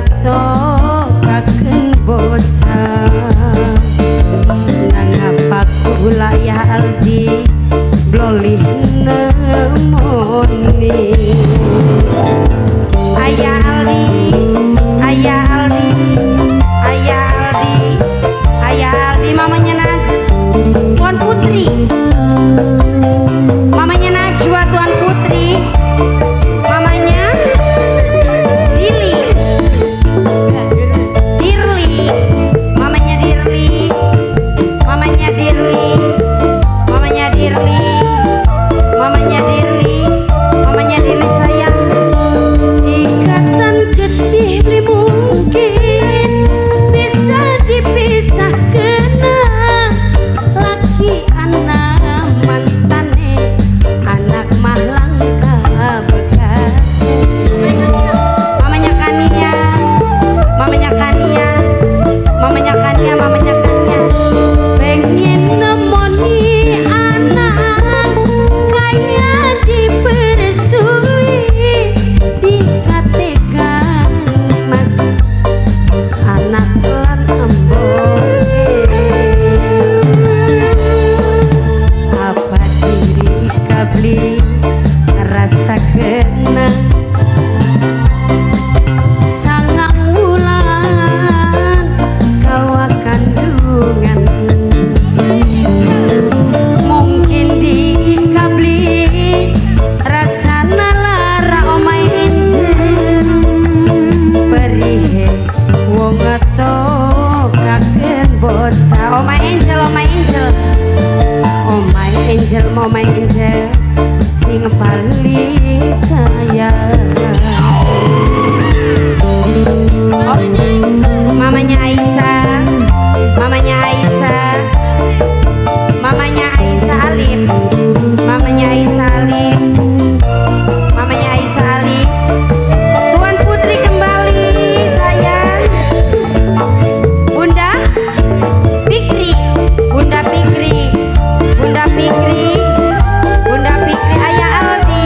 Ngetokaken bocah nangapa kula ya Aldi blolih nemoni. Ayah Aldi, Ayah Aldi, Ayah Aldi, Ayah Aldi, mamanya Naj, Tuan Putri, mamanya Najwa, Tuan Putri, mamanya Lili, Dirli, mamanya Dirli, mamanya Dirli, mamanya Dirli, mamanya Dirli, mamanya Dirli sayang. Ikatan getih beli mungkin bisa dipisah kena laki anak mantane anak mah langka bekas. Mamanya Kania, mamanya Kania, mamanya Kania, mamanya Kania pengen nemoni anak kaya dipersui dikatekan mas anak lan emboke. Apa diri kabli rasa kena sangang wulan kawa kandungan mungkin dikabli rasana lara omai angel perihe wong ngetokaken bocah. Oh my angel, oh my angel, oh my angel, oh my angel sing paling sayang. Oh, mamanya Aisyah, mamanya Aisyah, mamanya Aisyah Alif, mamanya Aisyah Alif, mamanya Aisyah Alif. Tuan Putri kembali sayang. Bunda Fikri, Bunda Fikri, Bunda Fikri, Bunda Fikri, Ayah Aldi.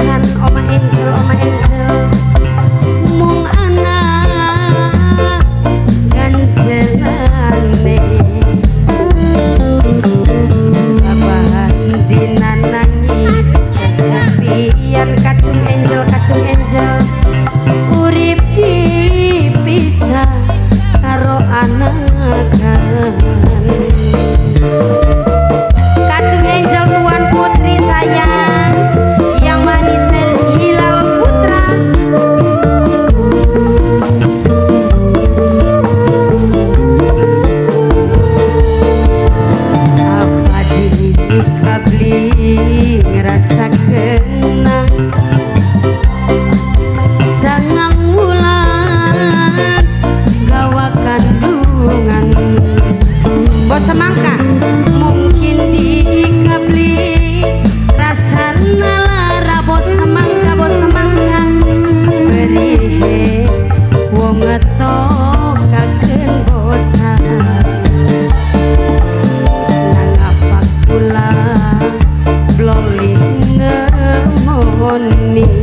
pisan. Oma Angel, Oma Angel, mung anak ganjelane. Saban dina nangis kesepian. Kacung Angel, kacung Angel, urip dipisah karo anakan. Kacung Angel, tuan putri sayang, yang manis Hilal Putra. Apa diri kabli ngerasa kena sangang wulan gawa kandungan. Bos semangka mungkin dikabli rasana lara. Bos semangka, bos semangka, berihe wong ngetokaken bocah. Nangapa kula bloli ngemoni.